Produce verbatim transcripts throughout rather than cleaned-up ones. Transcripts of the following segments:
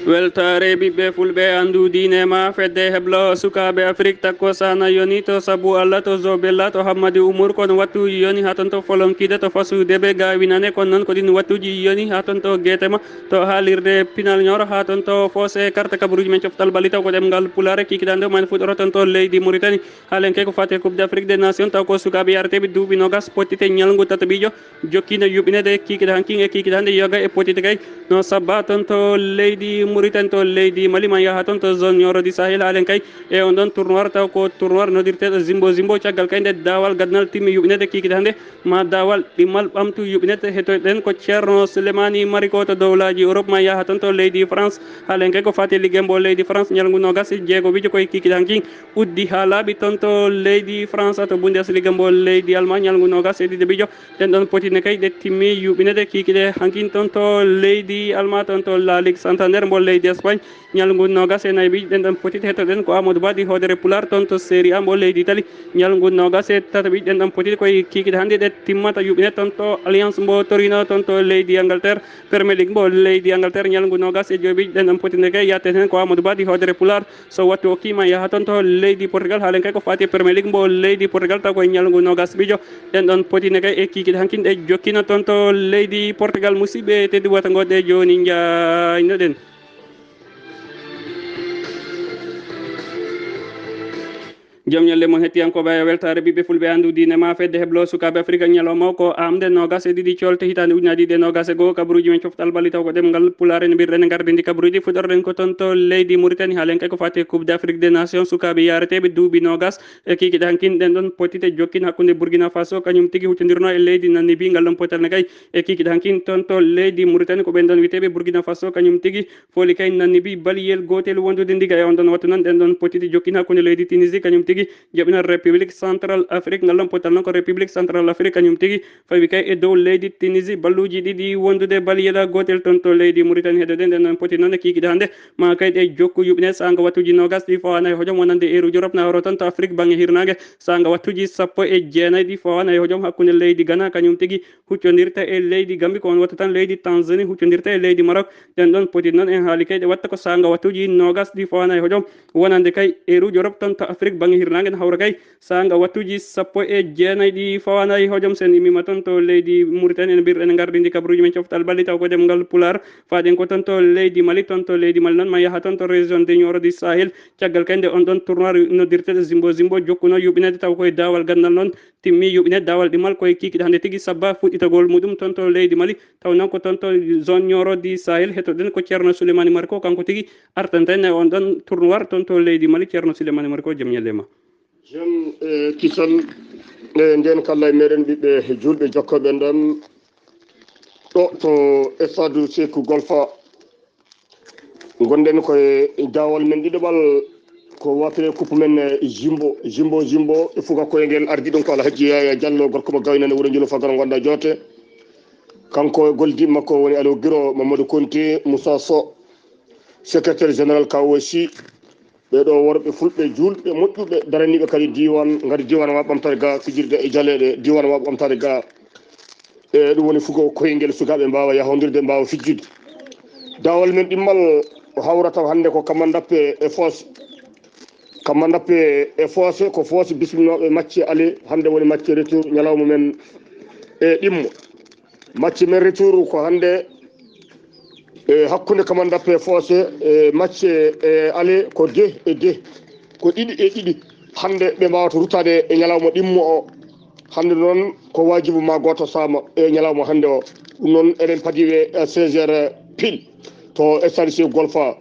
Weltaare ɓiɓɓe fulɓe, anndu diine ma fedde heblo sukaaɓe Afrik takko sana yoni to sabu Allah to Zobella to Hammadi Umur, kono wattuuji yoni haa toon to Folonkiide to Fasu Debe Gaawinane, kono noon ko ɗiin wattuuji yoni haa toon to Geetema to haalirde Pinal Ñooro, haa toon to Foose Karte Kabaruuji men coftal ballitaw ko ɗemngal Pulaar, kikiɗe hannde o men fuɗɗoro toon to leydi Muritani. Haalen kay ko faati e Coupe d'Afrique des Nations taw ko sukaaɓe yareteeɓe duuɓi noogas pottite ñalngu tataɓiijo. Jokkiino yuɓɓineede kiikiiɗe hankin e kiikiiɗe hannde yoga e potite kay no sabba toon to leydi Mauritanie to leydi Mali ma yaha toon to zone Nioro du Sahel. Haalen kay e on ɗon tournoi taw ko tournoi noddirteeɗo Zimbo Zimbo, caggal kay nde daawal gadnal timmi yuɓɓineede kiikiiɗe hannde ma daawal ɗimmal ɓamtu yuɓɓineede. Hettoɗen ko Ceerno Souleymani Mariko to dowlaaji Europe ma yaha toon to leydi France. Haalen kay ko faati liggembo leydi France ñalngu noogas e jeego wijo koye kiikiiɗe hankin uddi haa laaɓi toon to leydi France to Bundesliga mbo leydi Allemagne ñalngu noogas e ɗiɗo wijo. Ɗen ɗon potine kay ɗe timmi yuɓɓineede kiikiiɗe hankin toon to leydi Allemagne toon to La Ligue Santander mbo leydi Espagne ñalngu noogas e nayi wijo. Ɗen ɗon potite hettoɗen ko Amadou Ba ɗi hoodere Pulaar toon to Serie A mbo leydi Italie ñalngu noogas e tataɓijo. Ɗen ɗon potite koye kiikiiɗe hannde ɗe timmata yuɓɓineede toon to Alliance mbo Torino toon to leydi Angleterre, Premier League mbo leydi Angleterre ñalngu noogas e joyi wijo. Ɗen ɗon potine kay yatten heen ko Amadou Ba ɗi hoodere Pulaar. So wattu okkiima yaha toon to leydi Portugal. Haalen kay ko faati e Premier League mbo leydi Portugal taw koye ñalngu noogas wijo. Ɗen ɗon potine kay e kiikiiɗe hankin ɗe jokkino toon to leydi Portugal. Musidɓe tedduɓe wata ngoɗɗe jooni njaaynoɗen. Joom ñalle mon hettiyankooɓe e weltaare ɓiɓɓe fulɓe anndu diine ma fedde heblo sukaaɓe Afrika ñalawma o ko amde noogas e ɗiɗi colte hitaande ujunaaji ɗiɗi e noogas e goo. Kabaruuji men coftal balli taw ko ɗemngal Pulaar en mbirɗen e ngardindi kabaruuji. Fuɗɗorɗen ko toon to leydi Mauritanie. Haalen kay ko faati e Coupe d'Afrique des Nations sukaaɓe yareteeɓe duuɓi noogas e kiikiiɗe hankin ɗen ɗon potite jokkin hakkunde Burkina Faso kañum tigi huccondirno e leydi Namibie. Ngal ɗon potal ne kay e kiikiiɗe hankin toon to leydi Mauritanie ko ɓen ɗon wiyeteeɓe Burkina Faso kañum tigi fooli kay Namibie baliyel gootel wondude ndiga. E on ɗon wattu noon ɗen ɗon potiti jokkin hakkunde leydi Tunisie kañum tigi jaɓina République Central Afrique. Ngal ɗon potal noon ko République Central Afrique kañum tigi fawi kay e dow leydi Tunisie balluuji ɗiɗi wondude baliyel gootel toon to leydi Mauritanie. Heddoɗen ɗen ɗon poti noon e kiikiiɗe hannde ma kay ɗe jokku yuɓɓineede saanga wattuuji noogas ɗi fawaana e hojom wonande heure Europe na horo toon to Afrique bannge hirnaange saanga wattuuji sappo e jeenayi ɗi fawaana e hojom hakkunde leydi Ghana kañum tigi huccondirta e leydi Gambie, ko on wattu tan leydi Tanzanie huccondirta e leydi Maroc. Ɗen ɗon poti noon en haali kay ɗe watta ko saanga wattuuji noogas ɗi fawaana e hojom wonande kay heure Europe toon to Afrique bannge hirnaange na hawra kay saanga wattuuji sappo e jeenayi ɗi fawaana e hojom. Sen immima toon to leydi Mauritanie en mbirɗen ngardindi kabaruuji men coftal balli taw ko ɗemngal Pulaar. Faaɗen ko toon to leydi Mali, toon to leydi Mali noon ma yaha toon to région de Nioro du Sahel. Caggal kay nde on ɗon tournoi noddirteeɗo Zimbo Zimbo jokkuno yuɓɓineede taw koye daawal gandal noon timmi yuɓɓineede daawal ɗimmal koye kiikiiɗe hannde tigi sabba fuɗɗitagol muɗum toon to leydi Mali. Taw noon ko toon to zone Nioro du Sahel hettoɗen ko Ceerno Souleymani Marko kanko tigi artanta en e on ɗon tournoi toon to leydi Mali. Ceerno Souleymani Marko joom ñalle ma. Jam e kisal e nden kala e meɗen ɓiɓɓe julɓe jokkooɓe ɗon ɗo to stade Seeku Golfa. Gonɗen koye daawal men ɗiɗaɓal ko wafire coupe men e Jimbo, Jimbo, Jimbo e fuka koye ngel ardi ɗum ko Alhaji Yaya Diallo gorko mo gaynane wuro Njulu Fagara Gonda Joote. Kanko e goldiiɓe makko woni Aliou Giro, Mamadou Konte, Moussa Sow, secrétaire général K O C. Ɓee ɗo worɓe fulɓe juulɓe moƴƴuɓe daraniiɓe kadi diiwaan, ngari diiwaan waaɓa ɓamtaade ga fijirde e jaleeɗe diiwaan waaɓa ɓamtaade ga. E ɗum woni fugo koyngel sukaaɓe mbaawa yahondirde, mbaawa fijjude. Daawal men ɗimmal o hawra taw hannde ko Kamandappe e Foose. Kamandappe e Foose ko Foose bisminooɓe macce ale, hannde woni macce retour ñalawma men e ɗimmo. Macce men retour ko hannde e hakkunde Kamandappe e Foose e macce e ale ko de e de ko ɗiɗi e ɗiɗi. Hannde ɓe mbaawata ruttaade e ñalawma ɗimmo o. Hannde noon ko waajibu ma gooto saama e ñalawma hannde o. Ɗum noon eɗen padi we seize heures pile to stade Seeku Golfa.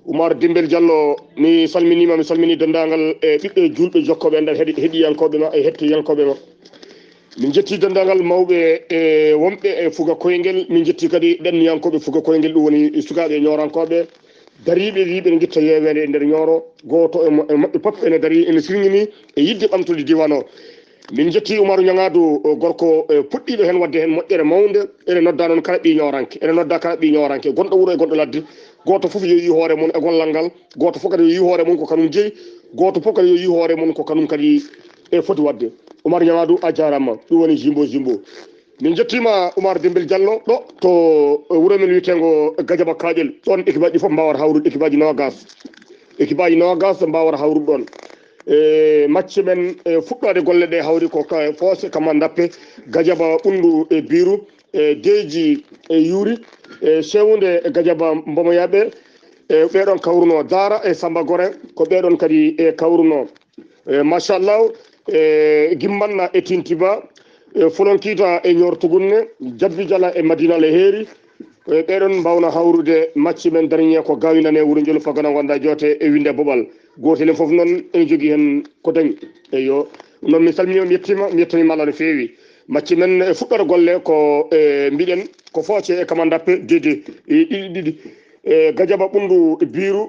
Oumar Dimbel Diallo, mi salminiima, mi salmini denndaangal e ɓiɓɓe juulɓe jokkooɓe enɗal heɗi-, heɗiyankooɓe ma e hettiyankooɓe ma. Min njetti denndaangal mawɓe e wonɓe e fuga koyngel. Min njetti kadi ɗanniyankooɓe fuga koyngel, ɗum woni sukaaɓe ñoorankooɓe. Dariiɓe wiiɓe ne ngitta yeeweende e nder Ñooro. Gooto e mo-, e maɓɓe pop ene darii, ene sirŋinii e yiɗde ɓamtude diiwaan o. Min njetti Umaru Ñaŋaadu, o gorko, e, puɗɗiiɗo heen waɗde heen moƴƴere mawnde. Ene nodda noon kala ɓii Ñooranke, ene nodda kala ɓii Ñooranke, gonɗo wuro e gonɗo ladde. Gooto fof yo yii hoore mum e gollal ngal, gooto fof kadi yo yii hoore mum ko kanum jeyi, gooto fof kadi yo yii hoore mum ko kanum kadi e foti waɗde. Umaru Ñaŋaadu, a jaaraama. Ɗum woni Jimbo Jimbo. Min njettiima Oumar Dembel Diallo ɗo to wuro men wiyeteengo Gadiaba Kaƴel. Ɗoon équipe aji ɗi fof mbaawata hawrude, équipe aji noogas. Équipe aji noogas mbaawata hawrude ɗoon. E match men, e fuɗɗoode golle ɗe hawri ko ka Fosse Kama Ndappe, Gadiaba Ɓunndu e Biiru, e Deeji e Yuuri, e Sewnde e Gadiaba Mbomoyaaɓe. E ɓee ɗoon kawruno Daara e Samba Gore, ko ɓee ɗoon kadi e kawruno. E, machallah, e, Gimbanna e Tintiba, e, Folonkiita e Ñoor Tugunne, Jabbi Jala e Madina Leheeri. E, ɓee ɗoon mbawna hawrude macci men dernier ko Gawinane Wuro Njolu Pagana Wanda Joote e Winde Bobal. Gootel en fof noon ene jogii heen ko dañi. Eyyo, noon min calminii on, mi yettiima, mi yettiima Allah no feewi. Macci men e fuɗɗoto golle ko, e, mbiɗen ko Fooce e Kamandappe, Dede, e, ɗiɗi, ɗiɗi. E, Gajaba Ɓunndu e Biiru,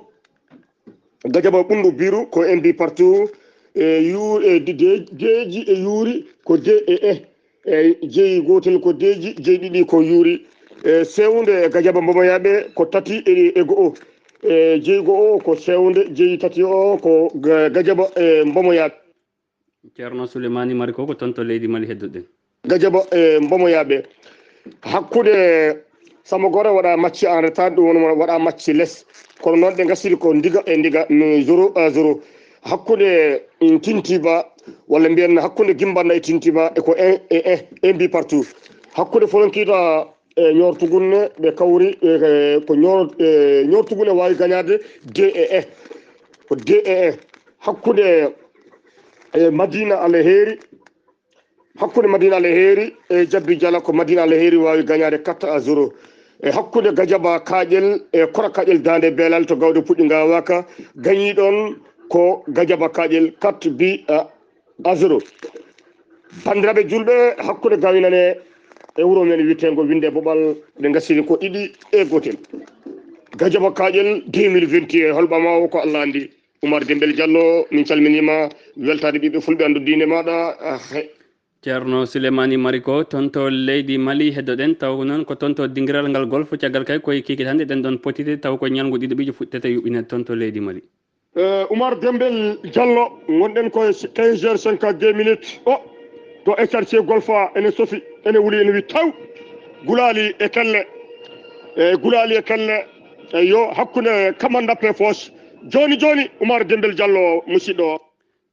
Gajaba Ɓunndu Biiru ko un but partout, e, yu-, e, de-, de-, Deeji e Yuuri ko deux et un. E, jeyi gootel ko Deeji, jeyi ɗiɗi ko Yuuri. E, Sewnde e Gajaba Mbomoyaaɓe ko tati e, e go'o. E, jeyi go'o ko Sewnde, jeyi tati o ko Ga-, Gajaba e Mbomoyaaɓe. Ceerno Souleymani Mari ko, ko toon to leydi Mali heddoɗen. Gajaba e Mbomoyaaɓe. Hakkunde Samagora waɗa match en retard, ɗum woni waɗa match less. Kono noon ɓe ngasiri ko ndiga e ndiga, mm, zéro à zéro. Hakkunde, mm, Tintiba, walla mbiyen hakkunde Gimbanna e Tintiba, e ko un et un, un but partout. Hakkunde Folonkiita e Ñoor Tugunne, ɓe kawri, e, ko Ñoor, e, Ñoor Tugunne waawi gañaade deux et un. Ko deux et un. Hakkunde, e, Madina Alheri, hakkunde Madina Alheri e Jabbi Jala, ko Madina Alheri waawi gañaade quatre à zéro. E hakkunde Gajaba Kaƴel e Kora Kaƴel Daande Belal to Gawɗe Puɗɗi Ngawaka, gañi ɗoon ko Gajaba Kaƴel quatre buts à, à zéro. Banndiraaɓe juulɓe, hakkunde Gawinane e wuro men wiyeteengo Winde Bobal, ɓe ngasiri ko ɗiɗi e gootel. Gajaba Kaƴel deux mille vingt et un, hol ɓamaawo ko Allah anndi. Oumar Dembel Diallo, min calminiima, weltaade ɓiɓɓe fulɓe, anndu diine maaɗa. Ah, he. Ceerno Souleymani Mari ko toon to leydi Mali heddoɗen, taw ko noon ko toon to dingiral ngal golf, caggal kay koye kikiiɗe hannde ɗen ɗoon potide, taw ko ñalngu ɗiɗaɓiijo fuɗɗete yuɓɓineede toon to leydi Mali. Eh, Oumar Dembel Diallo, ngonɗen koye quinze heures cinquante-deux minutes. O, to S R C Golf A, ene sofi, ene wuli, ene wi taw. Gulaali e Kelle. Eh, Gulaali e Kelle. Eyyo, hakkunde Kamandappe Fosse. Jooni, jooni, Oumar Dembel Diallo, musidɗo.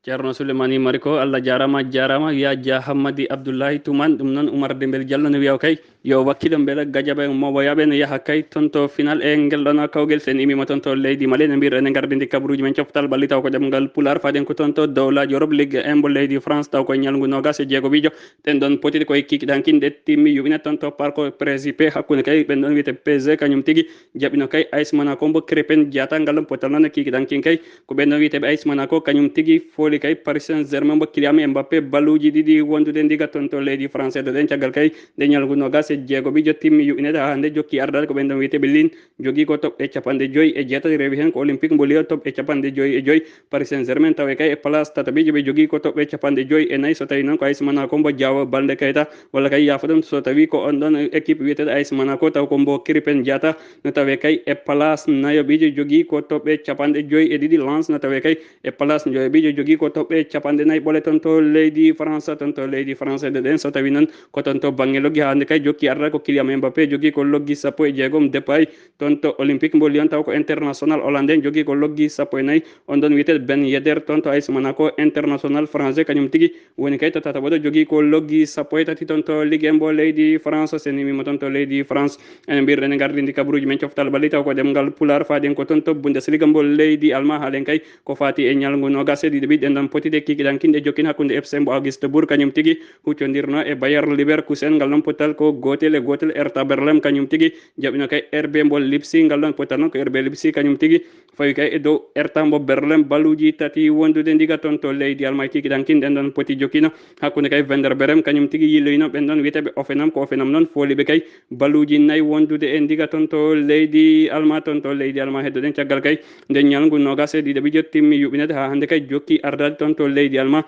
Ceerno Souleymani Mari ko, Allah jaaraama, jaaraama, wiya Dia Hammadi Abdoulaye Toumane, ɗum noon Oumar Dembel Diallo no wiya o kay, yo wakkilo mbele Gajaba e Mbomoyaaɓe no yaha kay toon to final e ngel ɗoon kawgel, so en immima toon to leydi Mali, no mbiyɗen en gardini kabaruuji men coftal ɓalli taw ko ɗemngal Pulaar, faaɗen ko toon to dowlaaji Europe, Ligue un mbo leydi France, taw ko e ñalngu noogas e jeegoɓiijo, ɗen ɗoon potide koye kikiiɗe hankin ɗe timmi yuɓɓine toon to Parc Principe, hakkunde kay ɓen ɗoon wiyetee P S G, kañum tigi jaɓɓino kay A S Monaco mbo Krépin Diatta, ngal ɗoon pottal noon e kikiiɗe hankin kay ko ɓen ɗoon wiyeteeɓe A S Monaco, kañum tigi fooli kay Paris Saint-Germain mbo Kylian Mbappé balluuji ɗiɗi wondude ndiga toon to leydi France. Heddoɗen caggal kay nde ñalngu noogas e jeegoɓiijo timmi yuɓɓineede haa hannde jokki ardaade ko ɓen ɗoon wiyeteeɓe Lille, jogii ko toɓɓe capanɗe joyi e jeetati, rewi heen ko Olympique mbo Lyon toɓɓe capanɗe joyi e joyi, Paris Saint-Germain tawi kay e place tataɓiijo ɓe jogii ko toɓɓe capanɗe joyi e nayi, so tawii noon ko A S Monaco mbo Diao Baldé Keita, walla kay yaafo ɗum so tawii ko on ɗoon équipe wiyeteeɗo A S Monaco taw ko mbo Krépin Diatta, no tawee kay e place nayoɓiijo jogii ko toɓɓe capanɗe joyi e ɗiɗi, Lens no tawee kay e place njoyoɓiijo jogii ko toɓɓe capanɗe nayi ɓole toon to leydi France, toon to leydi France heddoɗen. So tawii noon ko toon to bannge loggi haa hannde kay jokki arda ko Kylian Mbappé jogii ko loggi sappo e jeegom, Depay toon to Olympique mbo Lyon taw ko international hollandais jogii ko loggi sappo e nayi, on ɗoon wiyeteeɗo Ben Yedder toon to A S Monaco, international français, kañum tigi woni kay to tataɓo ɗo, jogii ko loggi sappo e tati toon to Ligue un mbo leydi France. So en immima toon to leydi France, ene mbiyɗen ene gardini kabaruuji men coftal ɓalli taw ko ɗemngal Pulaar, faaɗen ko toon to Bundesliga mbo leydi Almaa, haalen kay ko faati e ñalngu noogas e ɗiɗaɓiijo ɗen ɗoon potide kikiiɗe hankin ɗe jokkini hakkunde F C mbo Augsburg, kañum tigi huccondirno e Bayer Leverkusen, ngal ɗoon pottal ko gootel e gootel. Hertha Berlin kañum tigi jaɓɓino kay R B mbo Leipzig, ngal ɗoon pottal noon ko R B Leipzig kañum tigi fawi kay e dow Hertha mbo Berlin, balluuji tati wondude ndiga toon to leydi Almaa. Kikiiɗe hankin ɗen ɗoon poti jokkino hakkunde kay Werder Bremen, kañum tigi yilloyino ɓen ɗoon wiyeteeɓe Hoffenheim, ko Hoffenheim noon fooli ɓe kay balluuji nayi wondude e ndiga toon to leydi Almaa, toon to leydi Almaa. Heddoɗen caggal kay nde ñalngu noogas e ɗiɗaɓiijo timmi yuɓɓineede haa hannde kay jokki ardaade toon to leydi Almaa.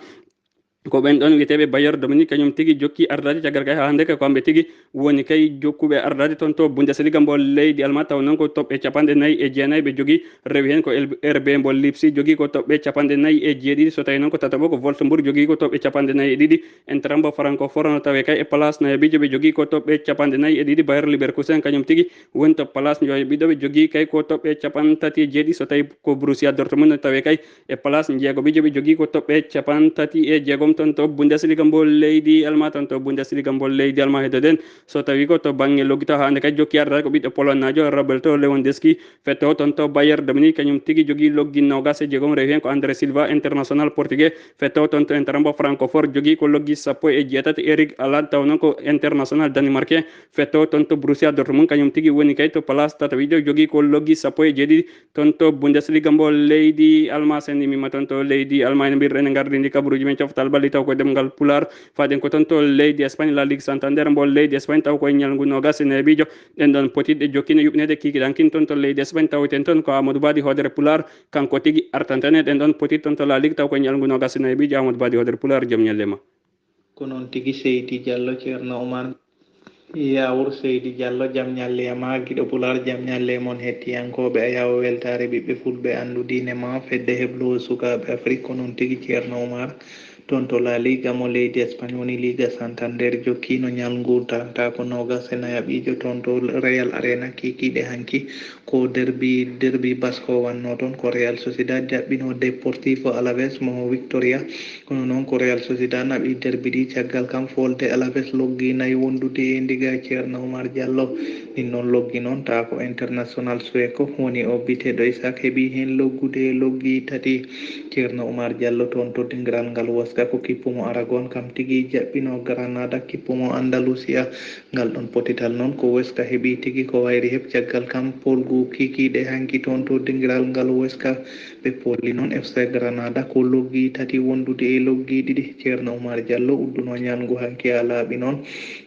Ko ɓen ɗon wiyeteeɓe Bayern Dominique, kañum tigi jokki ardaade caggal kay haa hannde kay, ko kamɓe tigi woni kay jokkuɓe ardaade toon to Bundesliga mbo leydi Alma, taw noon ko toɓɓe capanɗe nayi e jeenayi ɓe jogii, rewi heen ko R B mbo Leipzig jogii ko toɓɓe capanɗe nayi e jeeɗiɗi, so tawii noon ko tataɓo ko Wolfsburg jogii ko toɓɓe capanɗe nayi e ɗiɗi, Eintracht mbo Francfort no tawee kay e place nayaɓiijo ɓe jogii ko toɓɓe capanɗe nayi e ɗiɗi, Bayer Leverkusen kañum tigi woni to place njoyaɓiiɗo ɓe jogii kay ko toɓɓe capanɗe tati e jeeɗiɗi, so tawii ko Borussia Dortmund no tawee kay e place njeegoɓiijo ɓe jogii ko toɓɓe capanɗe tati e jeegom toon to Bundesliga mbo leydi Alma, toon to Bundesliga mbo leydi Alma heddoɗen. So tawii ko to bannge loggito haa hannde kay jokki ardaade ko ɓiɗɗo Polonnaajo Robert Lewandowski, fettoo toon to Bayern Dominique, kañum tigi jogii loggi noogaas e jeegom, rewi heen ko André Silva, international portugais, fettoo toon to Eintracht mbo Francfort, jogii ko loggi sappo e jeetati, Erling Haaland, taw noon ko international danimarkais, fettoo toon to Borussia Dortmund, kañum tigi woni kay to place tataɓiijo, jogii ko loggi sappo e jeeɗiɗi, toon to Bundesliga mbo leydi Alma. Sen immima toon to leydi Alma, ene mbirɗen e ngardiindi kabaruuji men coftal balli, taw ko ɗemngal Pulaar. Faaɗen ko toon to leydi Espagne, La Ligue Santander mbo leydi Espagne, taw ko e ñalngu noogaas e nayaɓiijo. Ɗen ɗon potitɗe jokkine yuɓneede kikiɗankin toon to leydi Espagne, tawten toon ko Amadou Badi hoodere Pulaar, kanko tigi artanten e ɗen ɗon potitɗe toon to La Ligue, taw ko e ñalngu noogaas e nayaɓiijo. Amadou Badi hoodere Pulaar, jam ñalle ma. Ko noon tigi, Seydi Diallo, Ceerno Oumar. Yaawur Seydi Diallo, jam ñalle e ma, giɗo Pulaar, jam ñalle e mon hettiyankooɓe. A yaawa weltaare ɓiɓɓe fulɓe, anndu diine ma, fedde heblo sukaaɓe Afrik. Ko noon tigi, Ceerno Oumar, toon to La Liga mo leydi Espagne, woni Liga Santander, jokkiino ñalngu talata ko noogaas e nayaɓiijo toon to Real Arena, kikiiɗe hanki. Ko derbi, derbi basko wannoo toon, ko Real Sociedad jaɓɓinoo Deportivo Alaves mo Victoria. Kono noon ko Real Sociedad naɓi derbi ɗi, caggal kam foolde Alaves loggi nayi wondude e ndiga. Ceerno Oumar Diallo, ɗin noon loggi noon, taa ko international sueco woni o biteɗo Isaac heɓi heen loggude e loggi tati. Ceerno Oumar Diallo, toon to dingiral ngal Huesca ko kippu mo Aragon kam tigi jaɓɓinoo Granada, kippu mo Andalusia. Ngal ɗon potital noon ko Huesca heɓi tigi, ko wayri heɓ caggal kam polgu kikiiɗe hanki toon to dingiral ngal Huesca. Ɓe polli noon F C Granada ko loggi tati wondude e loggi ɗiɗi. Ceerno Oumar Diallo udduno ñalngu hanki haa laaɓi noon.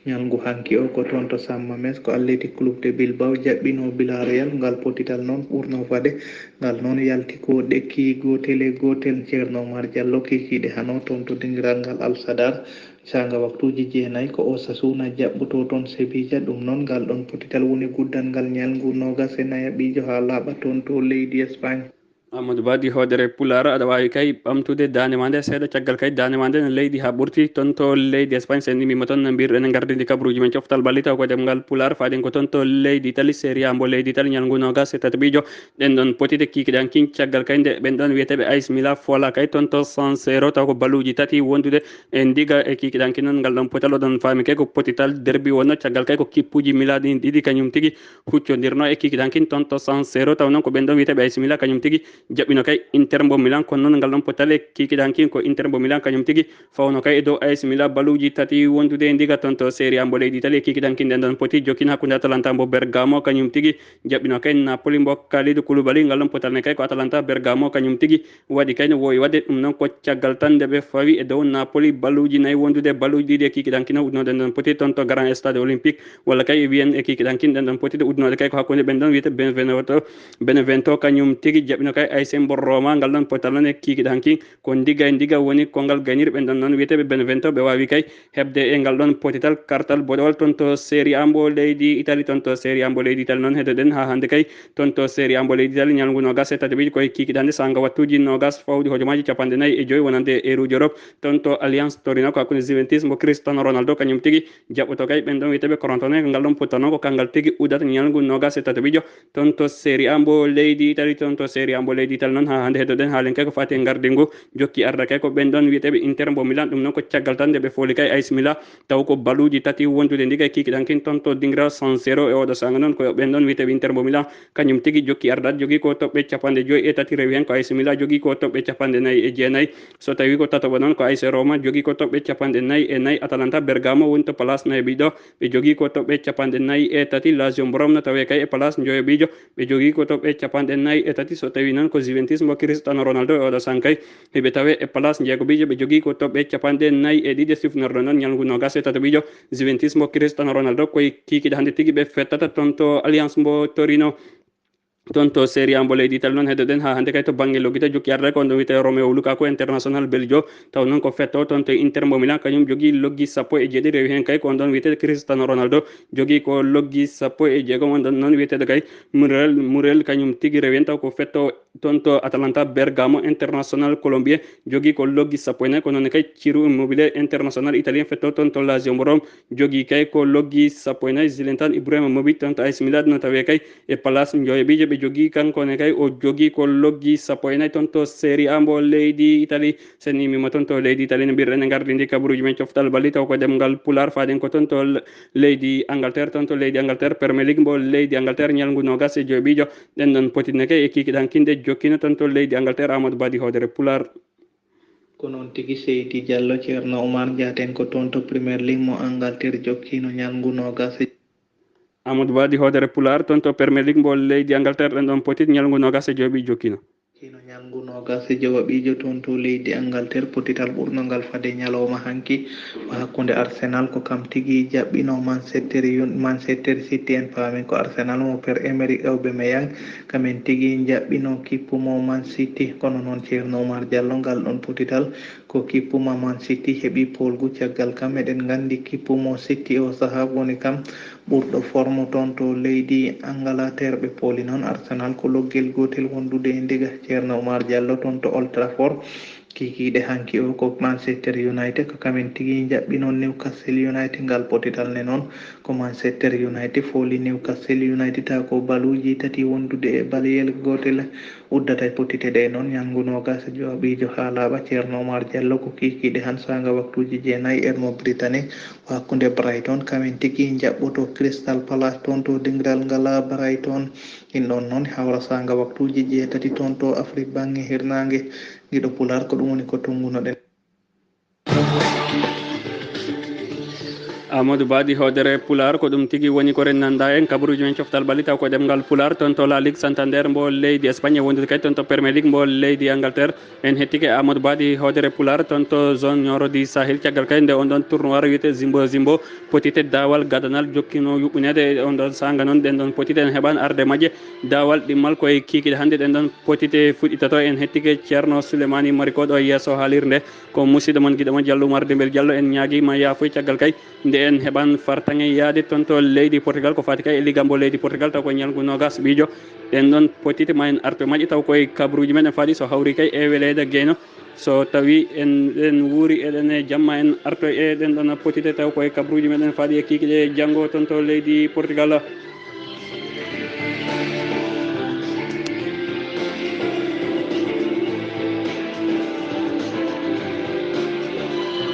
Ñalngu hanki o ko toon to San Mamés ko Athletic Club de Bilbao jaɓɓino Villarreal. Ngal potital noon ɓurno fade. Ngal noon yalti ko ɗekki gootel e gootel. Ceerno Oumar Diallo, kikiiɗe hano toon to dingiral ngal Al Sadar. Saanga waktuuji jeenayi ko Osasuna jaɓɓotoo toon Sevilla. Ɗum noon, ngal ɗon potital woni guddal ngal ñalngu noogas e nayaɓiijo haa laaɓa toon to leydi Espagne. Amadou Badi hoodere Pulaar, aɗa waawi kay ɓamtude daande ma nde seeɗa, caggal kay daande ma nde ne leydi haa ɓurti toon to leydi Espagne. Sen immima toon, no mbirɗen e ngardiindi kabaruuji men coftal ɓalli, taw ko ɗemngal Pulaar, faaɗen ko toon to leydi Itali, Serie A mbo leydi Itali, ñalngu noogas e tataɓiijo. Ɗen ɗon potide kikiɗankin, caggal kay nde ɓen ɗon wiyeteeɓe A S Milan foola kay toon to San Siro, taw ko baluuji tati wondude e ndiga e kikiɗankin noon. Ngal ɗon potal oɗon faami kay ko potital derbi wonno, caggal kay ko kippuuji Milan ɗin ɗiɗi kañum tigi huccodirno e kikiɗankin toon to San Siro, taw noon ko ɓen ɗon wiyeteeɓe A S Milan kañum tigi jaɓɓino kay Inter mbo Milan. Kono noon ngal ɗon potal e kikiɗankin ko Inter mbo Milan kañum tigi fawno kay e dow A S Milan baluuji tati wondude e ndiga toon to Serie A mbo leydi Itali. E kikiɗankin ɗen ɗon poti jokkina hakkunde Atalanta mbo Bergamo kañum tigi jaɓɓino kay Napoli mbo Kalidou Koulibaly. Ngal ɗon potal ne kay ko Atalanta Bergamo kañum tigi waɗi kay no woowi waɗde. Ɗum noon ko caggal tan nde ɓe fawi e dow Napoli baluuji nayi wondude baluuji ɗiɗi e kikiɗankin uddunoɗen ɗon poti toon to Grand Stade Olympique, walla kay wiyen e kikiɗankin ɗen ɗon potide uddunoɗe kay ko hakkunde ɓen ɗon wiyete Benevento. Benevento kañum tigi jaɓɓino kay A S mbo Roma. Ngal ɗon potal noon e kikiɗankin ko ndiga e ndiga woni kongal gaynirɓe ɗon noon wiyeteeɓe Benevento. Ɓe waawi kay heɓde e ngal ɗon potital kartal boɗewal toon to Serie A mbo leydi Itali. Toon to Serie A mbo leydi Itali noon heddoɗen haa hannde kay toon to Serie A mbo leydi Itali, ñalngu noogas e tataɓiijo koye kikiɗe hannde saanga wattuuji noogas fawɗi hojomaaji capanɗe nayi e joy wonande e Rouge Europe. Toon to Allianz Torino ko hakkunde Juventus mbo Cristiano Ronaldo kañum tigi jaɓɓoto kay ɓen ɗon wiyeteeɓe Crotone. Ngal ɗon potal noon ko kangal tigi uddata ñalngu noogas e tataɓiijo toon to Serie A mbo leydi Itali. Toon to Serie A mbo leydi Itali noon haa hannde heddoɗen haalen kay ko faati e ngardingu jokki arda kay ko ɓen ɗon wiyeteeɓe Inter mbo Milan. Ɗum noon ko caggal tan nde ɓe fooli kay A S Milan, taw ko baluuji tati wondude ndiga e kikiɗankin toon to dingiral San Siro. E oɗo saanga noon ko ɓen ɗon wiyeteeɓe Inter mbo Milan kañum tigi jokki ardaade, jogii ko toɓɓe capanɗe joy e tati, rewi heen ko A S Milan jogii ko toɓɓe capanɗe nayi e jeenayi. So tawii ko tataɓo noon ko A S Roma jogii ko toɓɓe capanɗe nayi e nayi, Atalanta Bergamo woni to place nayaɓiijo, ɓe jogii ko toɓɓe capanɗe nayi e tati, Lazio mbo Rome no tawee kay e place njoyaɓiijo, ɓe jogii ko toɓɓe capanɗe nayi e tati. So tawii noon ko Juventus mbo Cristiano Ronaldo e oɗo saanga kay hiɓe tawee e place njeegoɓiijo, ɓe jogii ko toɓɓe capanɗe nayi e ɗiɗi, sifnorɗo noon ñalngu noogas e tataɓiijo Juventus mbo Cristiano Ronaldo koye kikiɗe hannde tigi ɓe fettata toon to Allianz mbo Torino. Toon to Serie A mbo leydi Italie noon, heddoɗen haa hannde kay to bannge loggita jokki arde ko on ɗon wiyetee Romelu Lukaku, international beljo. Taw noon ko fetto toon to Inter mbo Milan, kañum jogii loggi sappo e jeeɗiɗi, rewi heen kay ko on ɗon wiyetee Cristiano Ronaldo, jogii ko loggi sappo e jeegom. On ɗon noon wiyeteeɗo kay Muriel, Muriel kañum tigi rewi heen, taw ko fetto toon to Atalanta Bergamo, international colombien, jogii ko loggi sappo e nayi. Ko noon kay Ciro Immobile, international italien, fetto toon to Lazio mbo Rome, jogii kay ko loggi sappo e nayi. Zlatan Ibrahimovic toon to A C Milan no tawee kay e place njoyoɓiijo ɓe jogii, kanko ne kay o jogii ko loggi sappo e nayi. Toon to Serie A mbo leydi Italie, sen immima toon to leydi Italie, no mbirɗen e ngardi ndi kabaruuji men coftal balli, taw ko ɗemngal Pulaar, faaɗen ko toon to l-, leydi Angleterre. Toon to leydi Angleterre, Premier League mbo leydi Angleterre, ñalngu noogas e joyoɓiijo, ɗen ɗon potitneke e kikiɗe hanki nde jokkino toon to leydi Angleterre. Amadou Badi, Hoodere Pulaar. Ko noon tigi, Seydi Diallo. Ceerno Oumar, njaaten ko toon to Premier League mo Angleterre, jokkino ñalngu noogas e Amadou Badi, Hoodere Pulaar, toon to Premier League mbo leydi Angleterre, ɗen ɗon potit ñalngu noogas e joyoɓiijo jokkino. Kino ñalngu noogas e jowaɓiijo toon to leydi Angleterre, potital ɓurno ngal fade ñalawma hanki, ko hakkunde Arsenal, ko kam tigi jaɓɓino Manchester Un-, Manchester City. En paami ko Arsenal mo Per Emery Aubameyang, kamen tigi jaɓɓino kippu mo Man City. Kono noon, Ceerno Oumar Diallo, ngal ɗon potital ko kippu ma Man City heɓi poolgu. Caggal kam, eɗen nganndi kippu mo City o sahaa woni kam ɓurɗo forme toon to leydi Angleterre. Ɓe pooli noon Arsenal ko loggel gootel wondude e ndiga. Ceerno Oumar Diallo, toon to Old Trafford, kikiiɗe hanki o ko Manchester United, ko kamen tigi jaɓɓi noon Newcastle United. Ngal potital ne noon ko Manchester United fooli Newcastle United, haa ko baluuji tati wondude e baleyel gootel uddata e potite ɗe noon. Ñalngu noogas e jowaɓiijo haa laaɓa, Ceerno Oumar Diallo, ko kikiiɗe han saanga waktuuji jeenayi heure mo Britannique, ko hakkunde Brighton, kamen tigi jaɓɓoto Crystal Palace toon to dingiral ngal Brighton. In ɗon noon hawra saanga waktuuji jeetati toon to Afrique baŋŋe hirnaange. Giɗo Pulaar, ko ɗum woni ko tunngunoɗen. Amadou Badi, Hoodere Pulaar, ko ɗum tigi woni ko rennanda en kabaruuji men coftal balli, taw ko ɗemngal Pulaar. Toon to La Ligue Santander mbo leydi Espagne, wondude kadi toon to Premier League mbo leydi Angleterre. En hettike Amadou Badi, Hoodere Pulaar, toon to zone Nioro du Sahel. Caggal kadi nde on ɗon tournoi wiyetee Zimbo Zimbo, potite daawal gadanal jokkino yuɓɓineede e on ɗon saanga noon, ɗen ɗon potite en heɓaani arde majje. Daawal ɗimmal ko e kiikiiɗe hannde ɗen ɗon potite fuɗɗitoto. En hettike Ceerno Souleymani Mariko ɗo yeeso haalirde. Ko musiɗɗo mon, giɗo mon Diallo Oumar Dembel Diallo. En ñaagiima yaafuya caggal kay nde en heɓan fartaŋe yaade toon to leydi Portugal, ko faati kay e Liga mbo leydi Portugal, taw ko ñalngu noogas ɓiijo. Ɗen ɗon potite ma en artu e majje, taw koye kabaruuji meɗen faaɗi so hawri kay e weleede geyno. So tawi en, en wuuri eɗen e jamma, en arto e ɗen ɗon potite, taw koye kabaruuji meɗen faaɗi e kiikiiɗe janngo toon to leydi Portugal.